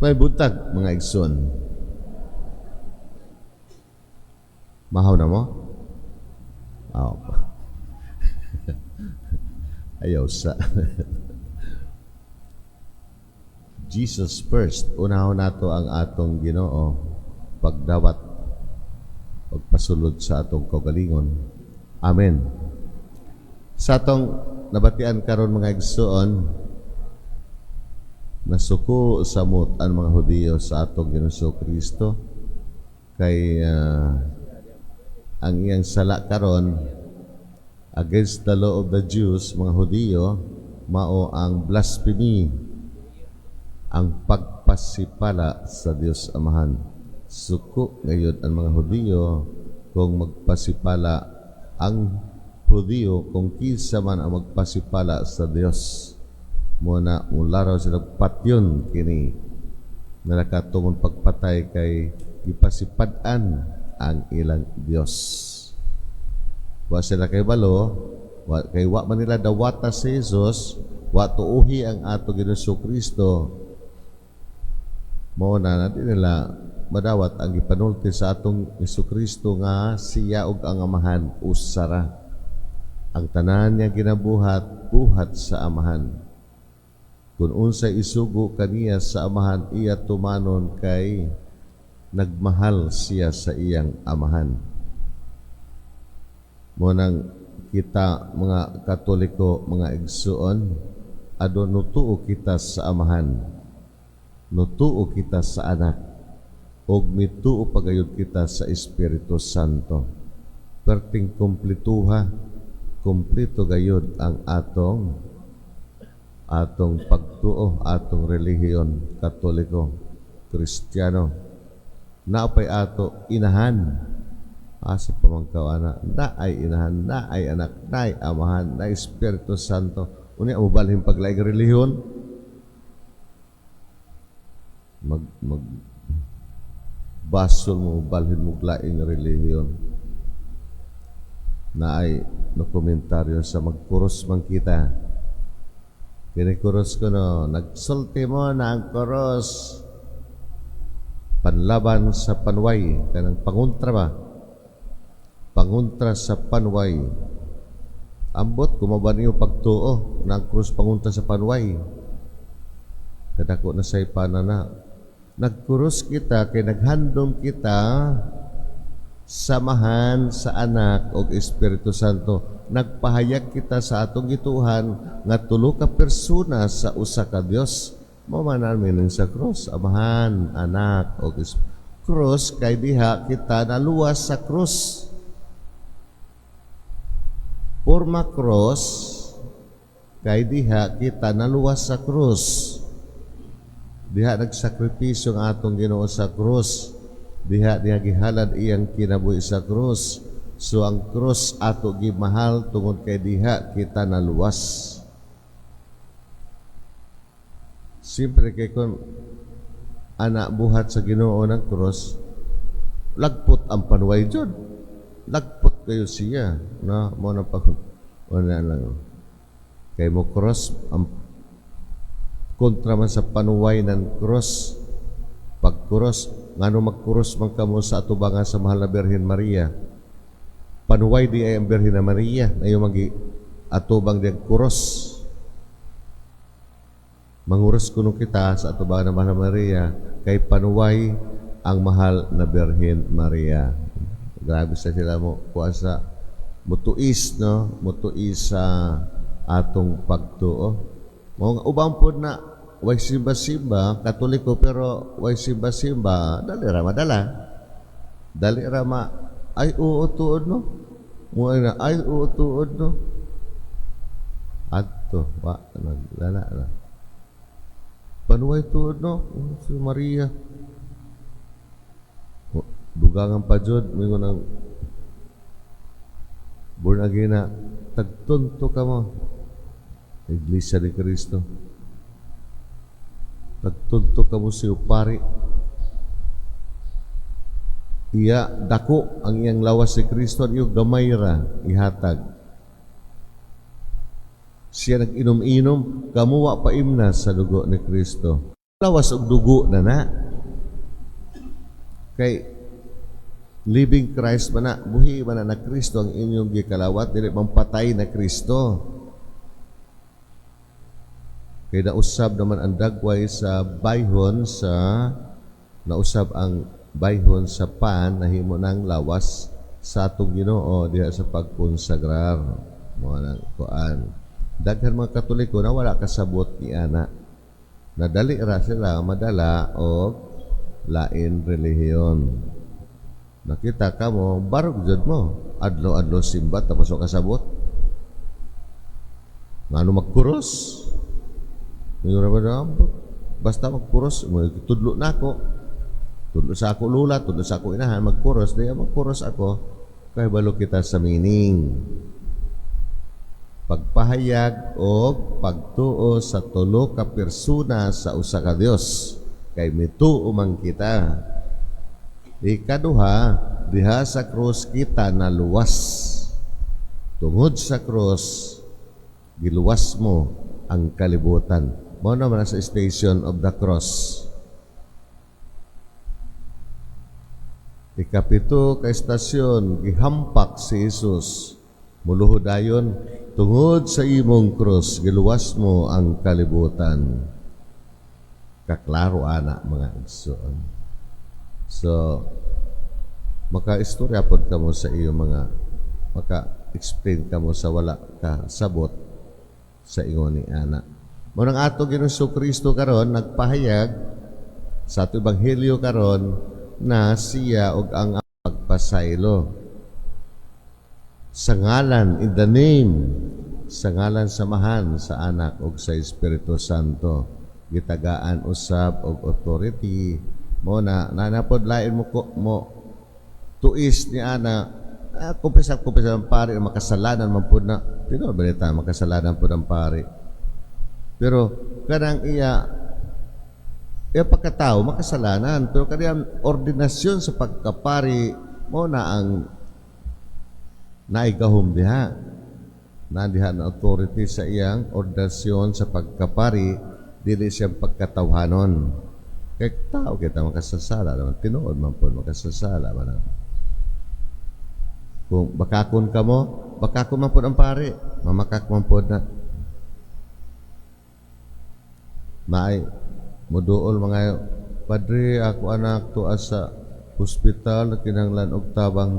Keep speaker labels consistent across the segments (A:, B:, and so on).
A: May buntag, mga igsoon. Mahaw na mo? Oh. Ayaw sa. Jesus first. Unahon nato ang atong Ginoo pagdawat, pagpasulod sa atong kaugalingon. Amen. Sa atong nabatian karon, mga igsoon, nasuko samot ang mga Hudiyo sa atong Ginoo Kristo kay ang iyang sala karon against the law of the Jews, mga Hudiyo, mao ang blasphemy, ang pagpasipala sa Dios Amahan. Suko ngayon ang mga Hudiyo kung magpasipala ang Hudiyo, kung kinsa man ang magpasipala sa Dios. Mo na mularaw sila, patyon kini na nakatungod pagpatay kay gipasipad-an ang ilang Dios. Wa sila kay balo, wa, kay wa man nila dawata si Jesus, wa tuuhi ang ato Ginoo Kristo. Mao na na di nila madawat ang gipanulti sa atong Hesus Kristo nga siya ug ang Amahan usara. Ang tanan niya ginabuhat, buhat sa Amahan. Kung unsay isugo kaniya sa Amahan, iya tumanon kay nagmahal siya sa iyang Amahan. Mo nang kita mga Katoliko, mga igsuon, adon nutuo kita sa Amahan, nutuo kita sa Anak, ug mituo pagayod kita sa Espiritu Santo. Perting kumplituha, kumplito gayud ang atong pagtuo, atong relihiyon, Katoliko, Kristiyano. Naapay ato inahan. Asa pa man ka ana, na ay inahan, na ay anak, na ay amahan, na ay Espiritu Santo. Unya mobalhin paglaing relihiyon. Mag mag basol mo balhin mo laing relihiyon. Na ay no komentaryo sa magkuros man kita. Kini kuros ko no, nagsulti mo na ang kuros panlaban sa panway, kanang panguntra ba? Panguntra sa panway. Ambot, kumaba niyo pagtuo na ang krus panguntra sa panway. Kadako na say panana. Nagkurus kita kay naghandom kita samahan sa Anak o Espiritu Santo. Nagpahayag kita sa atong gituhan nga tulo ka persona sa usa ka Dios. Mao man ang meaning sa cross, Amahan, Anak o Cross kay diha kita naluwas sa cross. Porma cross kay diha kita naluwas sa cross. Diha nagsakripisyo ang atong Ginoo sa krus. Diha niya gihalad iyang kinabuhi sa krus. So ang krus ato gimahal tungod kay diha kita naluwas. Siyempre kay kung anak buhat sa Ginoo ng krus, lagpot ang panuway jud. Lagpot kayo siya, no? Mo na pag wala lang. Kay mo cross ang kontra man sa panuway ng cross. Pag cross, ngano magkuros man kamo sa atubangan sa mahal na Birhen Maria? Panuway di ay ang Birhen na Maria, ayo magi atubang di ang cross. Manguros kuno kita sa atubangan ng mahal na Maria kay panuway ang mahal na Birhen Maria. Grabe sa sila mo kuha sa mutuis, no, mutuis sa atong pagtuo. Mo nga ubang pod na way simba-simba, Katoliko pero way simba-simba, dali ra madala. Dali ra ma ay oo tuod no. Mo na ay oo tuod no. Adto wa nagdala na. Panuway tuod no, oh, si Maria. Oh, dugangan pa jud moingon ang born again na tagtunto ka mo. Iglesia ni Cristo. Tagtunto ka mo si pari. Iya dako ang iyang lawas si Kristo at iyo gamay ra ihatag. Siya nag-inom-inom, kamo wa pa imna sa dugo ni Kristo. Lawas og dugo na na. Kay living Christ man na, buhi man na na Kristo ang inyong gikalawat, dili man patay na Kristo. Kay nausab naman ang dagway sa bayhon sa nausab ang bayhon sa pan, nahimo ng lawas sa atong Ginoo diha sa pagkonsagrar. Mo nang kuan. Daghan mga Katoliko na wala kasabot ni ana. Nadali ra sila madala og lain relihiyon. Nakita ka mo, barog jud mo. Adlaw-adlaw simba tapos wa kasabot. Ngano magkuros? Ngayon ba na, basta magkuros, tudlo na ako. Tudlo sa ako lula, tudlo sa ako inahan, magkuros, di magkuros ako. Kay balo kita sa meaning. Pagpahayag o pagtuo sa tulo ka persona sa usa ka Dios. Kay mituo man kita. Ikaduha, diha sa krus kita naluwas. Tungod sa krus, giluwas mo ang kalibutan. Mao naman sa Station of the Cross. Ikapito ka estasyon, gihampak si Jesus. Muluhod dayon, tungod sa imong krus, giluwas mo ang kalibutan. Kaklaro ana, mga igsoon. So, maka-istorya pod kamo sa iyo mga maka-explain kamo sa wala ka sabot sa ingon ni ana. Mao nang ato Ginoong Kristo karon nagpahayag sa ato ebanghelyo karon na siya og ang pagpasaylo sa ngalan, in the name, sa ngalan sa Amahan, sa Anak ug sa Espiritu Santo, gitagaan usab og authority. Mo na nanapod lain mo ko, mo tuis ni ana, kumpisa kumpisa ang pari, makasalanan man pud na. Tinuod balita, makasalanan pud ang pari, pero kanang iya iya pagkatao makasalanan, pero kaniyang ordinasyon sa pagkapari mo na ang naigahom diha na diha na authority sa iyang ordinasyon sa pagkapari, dili siyang pagkatawhanon. Kay tao kita, makasasala naman, tinuod man po makasasala man. Kung bakakon ka mo, bakakon man po ang pari, mamakak man po na. Maay muduol mga padre, ako anak to sa hospital, kinahanglan og tabang.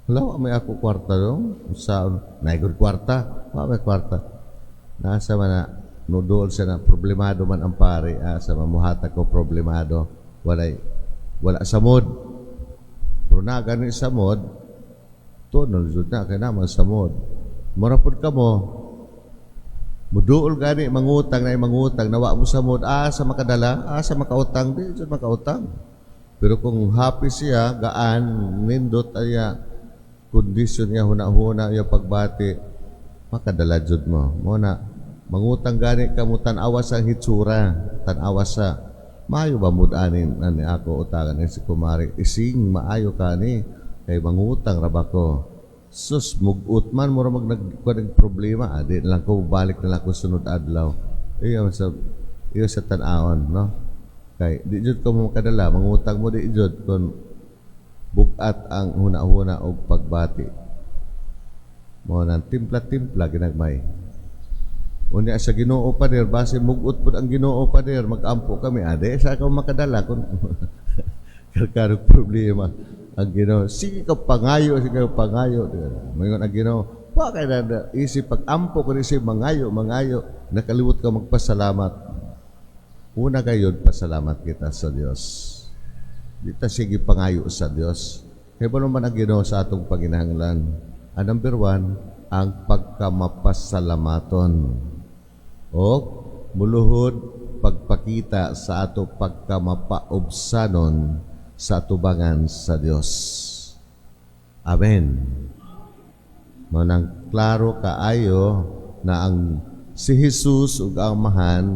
A: Wala, wa may ako kwarta dong. Sa naigod kwarta, wa may kwarta. Nasa man na nuduol siya na problemado man ang pari, sa mamuhatag ko problemado. Walay wala sa mod. Pero na gani sa mod, to jud na kay naman sa mod. Mura pud kamo muduol gani mangutang na mangutang na wa mo sa mod, sa makadala, sa makautang, di jud makautang. Pero kung happy siya, gaan, nindot aya kondisyon niya, huna-huna niya, pagbati, makadala jud mo. Mo na mangutang gani kamo, tan-awa sa hitsura, tan-awa sa maayo ba mood anin ani ako utangan ni si kumari, ising maayo kani kay mangutang ra ba ko. Sus, mugut man, mura mag nag problema, adi lang ko, balik na lang ko sunod adlaw. Iyo sa tan-awon, no? Kay di jud ko mo makadala, mangutang mo, di jud kun bugat ang huna-huna og pagbati. Mo nang timpla-timpla ginagmay. Unya sa Ginoo pader, base mugot pud ang Ginoo pader, magampo kami, ade sa ako makadala kun karkarog problema ang Ginoo. Sige ka pangayo, sige ka pangayo. Mayon ang Ginoo, wa kay na isip pag-ampo kun isip mangayo, mangayo, nakalimot ka magpasalamat. Una gayud, pasalamat kita sa Dios. Di ta sige pangayo sa Dios. Kay ba naman ang Ginoo sa atong panginahanglan? Ang number one, ang pagkamapasalamaton. O muluhod pagpakita sa ato pagkamapaubsanon sa atubangan sa Dios. Amen. Manang klaro kaayo na ang si Jesus ug ang Amahan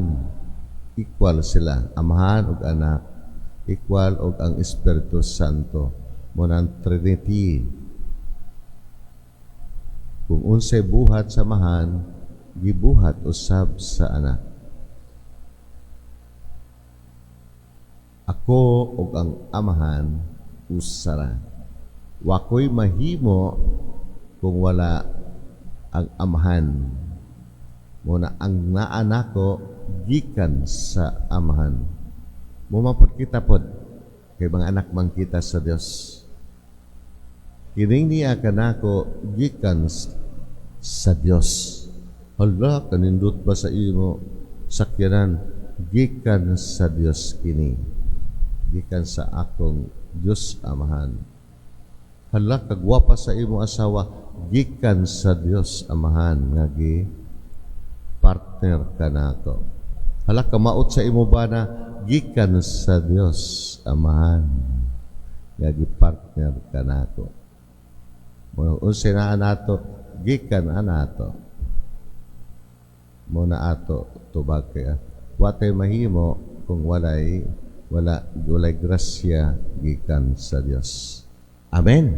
A: equal sila. Amahan ug Anak equal og ang Espiritu Santo. Mo nang Trinity. Kung unsay buhat sa Amahan, gibuhat usab sa Anak. Ko ug ang Amahan usa ra. Wa ko'y mahimo kung wala ang Amahan. Mao na ang naa nako gikan sa Amahan. Mao man pod kita pod kay mga anak man kita sa Dios. Kining niya kanako gikan sa Dios. Hala, kanindot ba sa imo sakyanan? Gikan sa Dios kini. Gikan sa akong Dios Amahan. Hala, kagwapa sa imo asawa, gikan sa Dios Amahan nga gi partner kanako. Hala, kamaot sa imo bana, gikan sa Dios Amahan nga gi partner kanako. Mao unsay naa nato, gikan anato. Mao na ato tubag kaya wa tay mahimo kung walay grasya gikan sa Dios. Amen.